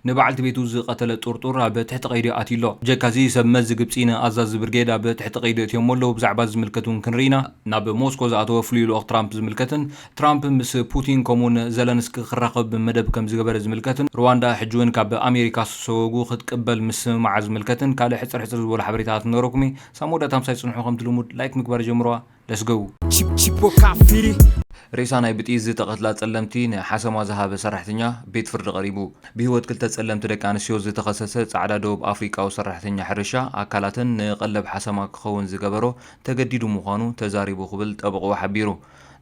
ንበዓልቲ ቤቱ ዝቐተለ ጥርጡር ኣብ ትሕቲ ቀይዲ ኣትዩ ኣሎ። ብጀካዚ ሰብ መዚ ግብጺ ንኣዛዚ ብርጌድ ኣብ ትሕቲ ቀይዲ እትዮሞ ኣለዉ። ብዛዕባ ዝምልከት እውን ክንርኢ ኢና። ናብ ሞስኮ ዝኣተወ ፍሉይ ልኡኽ ትራምፕ ዝምልከትን ትራምፕ ምስ ፑቲን ከምኡውን ዘለንስኪ ክራኸብ መደብ ከም ዝገበረ ዝምልከትን ሩዋንዳ ሕጂ እውን ካብ ኣሜሪካ ዝተሰወጉ ክትቅበል ምስምማዓ ዝምልከትን ካልእ ሕጽር ሕጽር ዝበሉ ሓበሬታታት ክነግረኩም እየ። ሳብ መወዳእታ ምሳይ ጽንሑ። ከምቲ ልሙድ ላይክ ምግባር ጀምርዋ። ለስገው። Ci, ci può capire. ሬሳ ናይ ብጥይት ዝተቐትላ ጸለምቲ ንሓሰማ ዝሃበ ሰራሕተኛ ቤት ፍርዲ ቀሪቡ። ብህይወት ክልተ ጸለምቲ ደቂ ኣንስትዮ ዝተኸሰሰ ጻዕዳ ደቡብ ኣፍሪቃዊ ሰራሕተኛ ሕርሻ ኣካላተን ንቐለብ ሓሰማ ክኸውን ዝገበሮ ተገዲዱ ምዃኑ ተዛሪቡ ክብል ጠበቕኡ ሓቢሩ።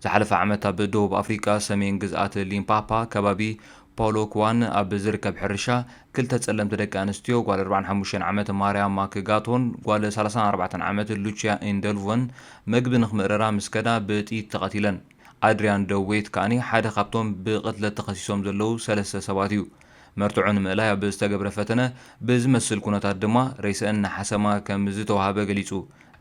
ዝሓለፈ ዓመት ኣብ ደቡብ ኣፍሪቃ ሰሜን ግዝኣት ሊምፓፓ ከባቢ ፖሎክዋን ኣብ ዝርከብ ሕርሻ ክልተ ጸለምቲ ደቂ ኣንስትዮ ጓል ኣርባዓን ሓሙሽተን ዓመት ማርያ ማክጋቶን ጓል ሰላሳን ኣርባዕተን ዓመት ሉቺያ ኢንደልቮን መግቢ ንኽምእረራ ምስ ከዳ ብጥይት ተቐቲለን። ኣድሪያን ደዌት ከኣኒ ሓደ ካብቶም ብቕትለት ተኸሲሶም ዘለዉ ሰለስተ ሰባት እዩ። መርትዖ ንምእላይ ኣብ ዝተገብረ ፈተነ ብዝመስል ኩነታት ድማ ሬስአን ንሓሰማ ከም ዝተዋህበ ገሊጹ።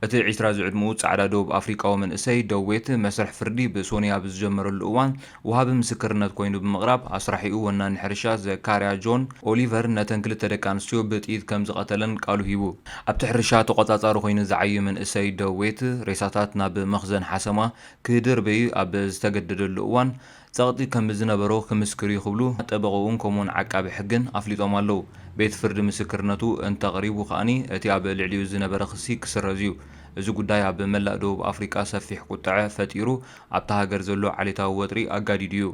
እቲ ዕስራ ዝዕድምኡ ጻዕዳ ደቡብ ኣፍሪቃዊ መንእሰይ ደዌት መስርሕ ፍርዲ ብሶኒ ኣብ ዝጀመረሉ እዋን ወሃቢ ምስክርነት ኮይኑ ብምቕራብ ኣስራሒኡ ወናኒ ሕርሻ ዘካርያ ጆን ኦሊቨር ነተን ክልተ ደቂ ኣንስትዮ ብጥይት ከም ዝቐተለን ቃሉ ሂቡ። ኣብቲ ሕርሻ ተቖጻጻሪ ኮይኑ ዝዓዩ መንእሰይ ደዌት ሬሳታት ናብ መኽዘን ሓሰማ ክድርበዩ ኣብ ዝተገደደሉ እዋን ጸቕጢ ከም ዝነበሮ ክምስክር እዩ ክብሉ ጠበቕኡን ከምኡውን ዓቃቢ ሕግን ኣፍሊጦም ኣለዉ። ቤት ፍርዲ ምስክርነቱ እንተቕሪቡ ከኣኒ እቲ ኣብ ልዕሊኡ ዝነበረ ክሲ ክስረዝ እዩ። እዚ ጉዳይ ኣብ መላእ ደቡብ ኣፍሪቃ ሰፊሕ ቁጥዐ ፈጢሩ ኣብታ ሃገር ዘሎ ዓሌታዊ ወጥሪ ኣጋዲዱ እዩ።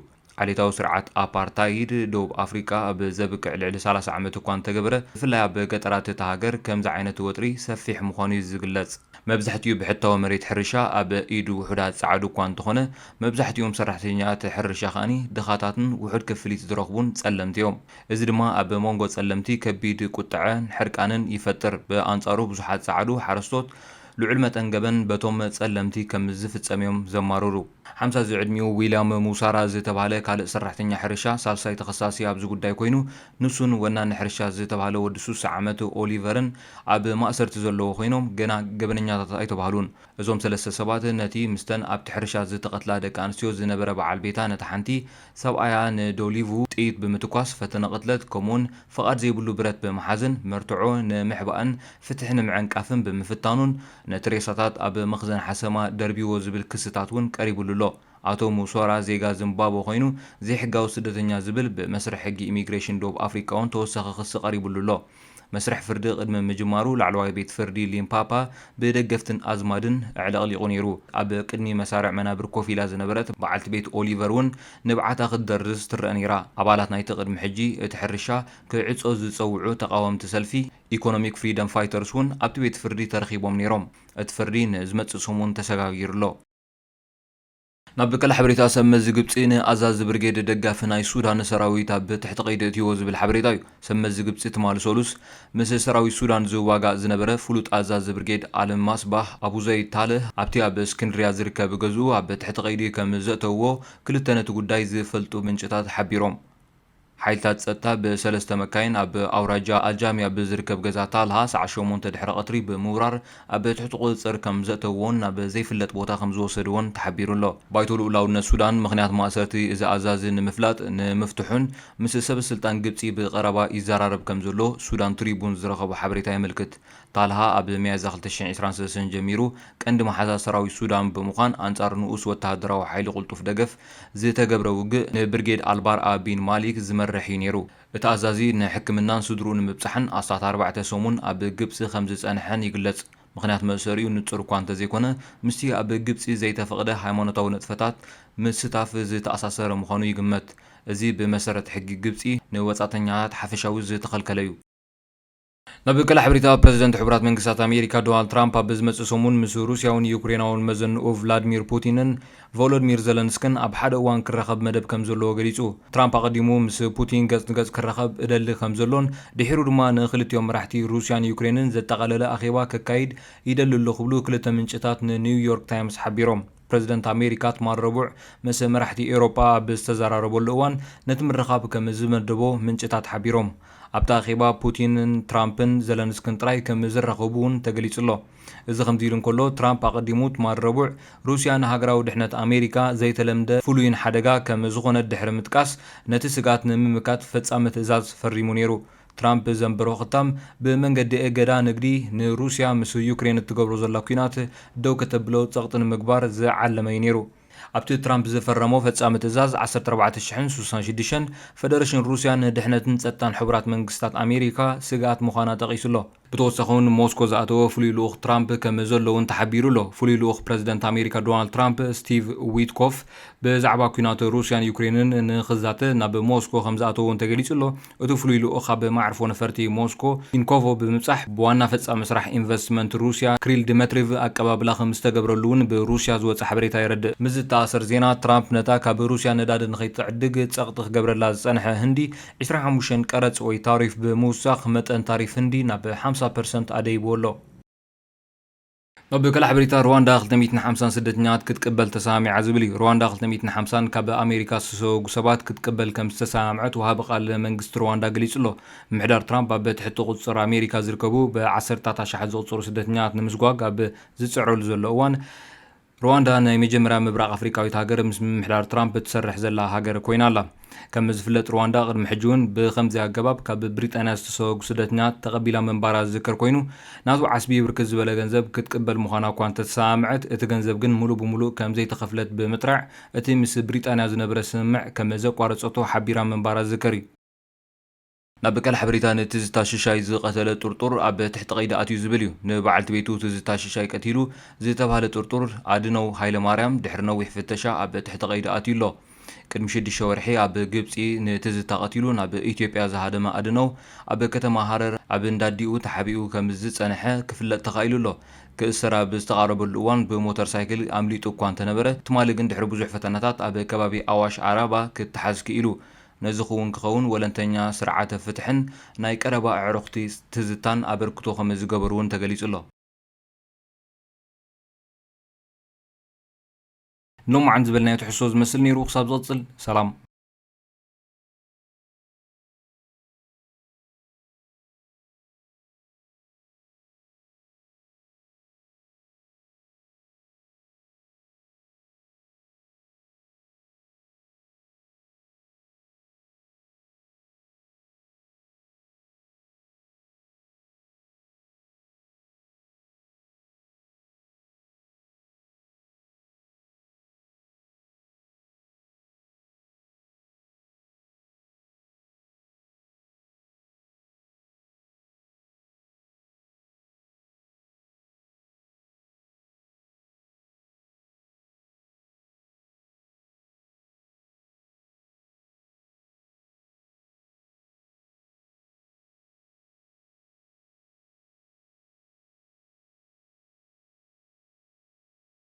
ዓሌታዊ ስርዓት ኣፓርታይድ ደቡብ ኣፍሪቃ ኣብ ዘብቅዕ ልዕሊ ሰላሳ ዓመት እኳ እንተገበረ ብፍላይ ኣብ ገጠራት እታ ሃገር ከምዚ ዓይነት ወጥሪ ሰፊሕ ምዃኑ እዩ ዝግለጽ። መብዛሕትኡ ብሕታዊ መሬት ሕርሻ ኣብ ኢድ ውሑዳት ጸዓዱ እኳ እንተኾነ፣ መብዛሕትኦም ሰራሕተኛታት ሕርሻ ከኣኒ ድኻታትን ውሑድ ክፍሊት ዝረኽቡን ጸለምቲ እዮም። እዚ ድማ ኣብ መንጎ ጸለምቲ ከቢድ ቁጥዐን ሕርቃንን ይፈጥር። ብኣንጻሩ ብዙሓት ጸዓዱ ሓረስቶት ልዑል መጠን ገበን በቶም ጸለምቲ ከም ዝፍጸም እዮም ዘማርሩ። ሓምሳ ዝዕድሚኡ ዊልያም ሙሳራ ዝተባህለ ካልእ ሰራሕተኛ ሕርሻ ሳልሳይ ተኸሳሲ ኣብዚ ጉዳይ ኮይኑ፣ ንሱን ወናኒ ሕርሻ ዝተባህለ ወዲ ሱሳ ዓመት ኦሊቨርን ኣብ ማእሰርቲ ዘለዉ ኮይኖም ገና ገበነኛታት ኣይተባህሉን። እዞም ሰለስተ ሰባት ነቲ ምስተን ኣብቲ ሕርሻ ዝተቐትላ ደቂ ኣንስትዮ ዝነበረ በዓል ቤታ ነታ ሓንቲ ሰብኣያ ንዶሊቭ ጥይት ብምትኳስ ፈተነ ቅትለት ከምኡውን ፍቓድ ዘይብሉ ብረት ብምሓዝን መርትዖ ንምሕባእን ፍትሒ ንምዕንቃፍን ብምፍታኑን ነቲ ሬሳታት ኣብ መኽዘን ሓሰማ ደርቢዎ ዝብል ክስታት እውን ቀሪብሉ ኣሎ። ኣቶ ሙሶራ ዜጋ ዚምባብወ ኮይኑ ዘይሕጋዊ ስደተኛ ዝብል ብመስርሕ ሕጊ ኢሚግሬሽን ደቡብ ኣፍሪቃ እውን ተወሳኺ ክሲ ቀሪብሉ ኣሎ። መስርሕ ፍርዲ ቅድሚ ምጅማሩ ላዕለዋይ ቤት ፍርዲ ሊምፓፓ ብደገፍትን ኣዝማድን ኣዕለቕሊቑ ነይሩ። ኣብ ቅድሚ መሳርዕ መናብር ኮፍ ኢላ ዝነበረት በዓልቲ ቤት ኦሊቨር እውን ንብዓታ ክትደርዝ ትረአ ነይራ። ኣባላት ናይቲ ቅድሚ ሕጂ እቲ ሕርሻ ክዕጾ ዝጸውዑ ተቓወምቲ ሰልፊ ኢኮኖሚክ ፍሪደም ፋይተርስ እውን ኣብቲ ቤት ፍርዲ ተረኺቦም ነይሮም። እቲ ፍርዲ ንዝመጽእ ሰሙን ተሰጋጊሩ ኣሎ። ናብ ካልእ ሓበሬታ፣ ሰብ መዚ ግብጺ ንኣዛዚ ብርጌድ ደጋፊ ናይ ሱዳን ሰራዊት ኣብ ትሕቲ ቀይዲ እትይዎ ዝብል ሓበሬታ እዩ። ሰብ መዚ ግብጺ ትማሊ ሰሉስ ምስ ሰራዊት ሱዳን ዝዋጋእ ዝነበረ ፍሉጥ ኣዛዚ ብርጌድ ኣልማስባህ ኣቡ ዘይድ ታልህ ኣብቲ ኣብ እስክንድርያ ዝርከብ ገዝኡ ኣብ ትሕቲ ቀይዲ ከም ዘእተውዎ ክልተ ነቲ ጉዳይ ዝፈልጡ ምንጭታት ሓቢሮም። ሓይልታት ጸጥታ ብሰለስተ መካይን ኣብ ኣውራጃ ኣልጃምያ ብዝርከብ ገዛ ታልሃ ሰዓት ሸሞንተ ድሕሪ ቀትሪ ብምውራር ኣብ ትሕቲ ቁጽጽር ከም ዘእተውዎን ናብ ዘይፍለጥ ቦታ ከም ዝወሰድዎን ተሓቢሩ ኣሎ። ባይቶ ልኡላውነት ሱዳን ምኽንያት ማእሰርቲ እዚ ኣዛዚ ንምፍላጥ ንምፍትሑን ምስ ሰብ ስልጣን ግብጺ ብቐረባ ይዘራረብ ከም ዘሎ ሱዳን ትሪቡን ዝረኸቦ ሓበሬታ የመልክት። ታልሃ ኣብ ሚያዝያ ክልተ ሽሕን ዕስራን ሰለስተን ጀሚሩ ቀንዲ መሓዛ ሰራዊት ሱዳን ብምዃን ኣንጻር ንኡስ ወተሃደራዊ ሓይሊ ቅልጡፍ ደገፍ ዝተገብረ ውግእ ንብርጌድ ኣልባርኣ ቢን ማሊክ ዝመርሕ እዩ ነይሩ። እቲ ኣዛዚ ንሕክምናን ስድርኡ ንምብጻሕን ኣስታት ኣርባዕተ ሰሙን ኣብ ግብጺ ከም ዝጸንሐን ይግለጽ። ምኽንያት መእሰሪኡ ንጹር እኳ እንተዘይኮነ፣ ምስቲ ኣብ ግብጺ ዘይተፈቕደ ሃይማኖታዊ ንጥፈታት ምስታፍ ዝተኣሳሰረ ምዃኑ ይግመት። እዚ ብመሰረት ሕጊ ግብጺ ንወጻእተኛታት ሓፈሻዊ ዝተኸልከለ እዩ። ናብ ካልእ ሓበሬታ፣ ፕረዚደንት ሕቡራት መንግስታት ኣሜሪካ ዶናልድ ትራምፕ ኣብ ዝመጽእ ሰሙን ምስ ሩስያውን ዩክሬናውን መዘንኡ ቭላድሚር ፑቲንን ቮሎድሚር ዘለንስክን ኣብ ሓደ እዋን ክራኸብ መደብ ከም ዘለዎ ገሊጹ። ትራምፕ ኣቐዲሙ ምስ ፑቲን ገጽ ንገጽ ክራኸብ እደሊ ከም ዘሎን ድሒሩ ድማ ንኽልቲኦም መራሕቲ ሩስያን ዩክሬንን ዘጠቓለለ ኣኼባ ከካይድ ይደሊ ኣሎ ክብሉ ክልተ ምንጭታት ንኒውዮርክ ታይምስ ሓቢሮም። ፕረዚደንት ኣሜሪካ ትማል ረቡዕ ምስ መራሕቲ ኤውሮጳ ኣብ ዝተዘራረበሉ እዋን፣ ነቲ ምርኻብ ከም ዝመደቦ ምንጭታት ሓቢሮም። ኣብቲ ኣኼባ ፑቲንን ትራምፕን ዘለንስክን ጥራይ ከም ዝራኸቡ እውን ተገሊጹ ኣሎ። እዚ ከምዚ ኢሉ እንከሎ፣ ትራምፕ ኣቐዲሙ ትማል ረቡዕ ሩስያ ንሃገራዊ ድሕነት ኣሜሪካ ዘይተለምደ ፍሉይን ሓደጋ ከም ዝኾነት ድሕሪ ምጥቃስ፣ ነቲ ስግኣት ንምምካት ፈጻሚ ትእዛዝ ፈሪሙ ነይሩ። ትራምፕ ዘንበሮ ክታም፣ ብመንገዲ እገዳ ንግዲ ንሩስያ ምስ ዩክሬን እትገብሮ ዘላ ኲናት ደው ከተብሎ ጸቕጢ ንምግባር ዝዓለመ እዩ ነይሩ። ኣብቲ ትራምፕ ዝፈረሞ ፈጻሚ ትእዛዝ ዓሰርተ ኣርባዕተ ሽሕን ስሳን ሽዱሽተን፣ ፈደረሽን ሩስያ ንድሕነትን ጸጥታን ሕቡራት መንግስታት ኣሜሪካ ስግኣት ምዃና ጠቒሱ ኣሎ። ብተወሳኺ እውን ሞስኮ ዝኣተወ ፍሉይ ልኡኽ ትራምፕ ከም ዘለውን ተሓቢሩ ኣሎ። ፍሉይ ልኡኽ ፕረዚደንት ኣሜሪካ ዶናልድ ትራምፕ ስቲቭ ዊትኮፍ ብዛዕባ ኲናት ሩስያን ዩክሬንን ንኽዛተ ናብ ሞስኮ ከም ዝኣተወ እውን ተገሊጹ ኣሎ። እቲ ፍሉይ ልኡኽ ኣብ መዓርፎ ነፈርቲ ሞስኮ ኢንኮቮ ብምብጻሕ ብዋና ፈጻሚ ስራሕ ኢንቨስትመንት ሩስያ ክሪል ድመትሪቭ ኣቀባብላ ከም ዝተገብረሉ እውን ብሩስያ ዝወጸ ሓበሬታ የረድእ። ምስ ዝተኣሰር ዜና፣ ትራምፕ ነታ ካብ ሩስያ ነዳዲ ንኸይትዕድግ ጸቕጢ ክገብረላ ዝጸንሐ ህንዲ ዕስራን ሓሙሽተን ቀረጽ ወይ ታሪፍ ብምውሳኽ መጠን ታሪፍ ህንዲ ናብ ሓምሳ ፐርሰንት ኣደይብዎ ኣሎ። ኣብ ካልእ ሓበሬታ፣ ሩዋንዳ ክልተ ሚእትን ሓምሳን ስደተኛታት ክትቅበል ተሰማሚዓ ዝብል እዩ። ሩዋንዳ ክልተ ሚእትን ሓምሳን ካብ ኣሜሪካ ዝተሰወጉ ሰባት ክትቅበል ከም ዝተሰማምዐት ወሃቢ ቃል መንግስቲ ሩዋንዳ ገሊጹ ኣሎ። ምምሕዳር ትራምፕ ኣብ ትሕቲ ቁጽጽር ኣሜሪካ ዝርከቡ ብዓሰርታት ኣሽሓት ዝቑጸሩ ስደተኛታት ንምስጓግ ኣብ ዝጽዕረሉ ዘሎ እዋን፣ ሩዋንዳ ናይ መጀመርያ ምብራቕ ኣፍሪቃዊት ሃገር ምስ ምምሕዳር ትራምፕ እትሰርሕ ዘላ ሃገር ኮይና ኣላ። ከም ዝፍለጥ፣ ሩዋንዳ ቅድሚ ሕጂ እውን ብኸምዚ ኣገባብ ካብ ብሪጣንያ ዝተሰወጉ ስደተኛታት ተቐቢላ ምንባራ ዝዝከር ኮይኑ፣ ናቱ ዓስቢ ብርክት ዝበለ ገንዘብ ክትቅበል ምዃና እኳ እንተተሰማምዐት፣ እቲ ገንዘብ ግን ሙሉእ ብሙሉእ ከም ዘይተኸፍለት ብምጥራዕ፣ እቲ ምስ ብሪጣንያ ዝነበረ ስምምዕ ከም ዘቋረጸቶ ሓቢራ ምንባራ ዝዝከር እዩ። ናብ ካልእ ሓበሬታ፣ ንትዝታ ሽሻይ ዝቐተለ ጥርጡር ኣብ ትሕቲ ቀይዲ ኣትዩ ዝብል እዩ። ንበዓልቲ ቤቱ ትዝታ ሽሻይ ቀቲሉ ዝተባህለ ጥርጡር ኣድነው ሃይለማርያም ድሕሪ ነዊሕ ፍተሻ ኣብ ትሕቲ ቀይዲ ኣትዩ ኣሎ። ቅድሚ ሽዱሽተ ወርሒ ኣብ ግብጺ ንትዝታ ቀቲሉ ናብ ኢትዮጵያ ዝሃደመ ኣድነው፣ ኣብ ከተማ ሃረር ኣብ እንዳዲኡ ተሓቢኡ ከም ዝጸንሐ ክፍለጥ ተኻኢሉ ኣሎ። ክእሰር ኣብ ዝተቓረበሉ እዋን ብሞተር ሳይክል ኣምሊጡ እኳ እንተነበረ፣ ትማሊ ግን ድሕሪ ብዙሕ ፈተናታት ኣብ ከባቢ ኣዋሽ ዓራባ ክተሓዝ ክኢሉ። ነዚ ክውን ክኸውን ወለንተኛ ስርዓተ ፍትሕን ናይ ቀረባ ኣዕሩኽቲ ትዝታን ኣበርክቶ ከም ዝገበሩ እውን ተገሊጹ ኣሎ። ሎማዓንቲ ዝበልናዮ ትሕዝቶ ዝመስል ነይሩ። ክሳብ ዝቕጽል፣ ሰላም።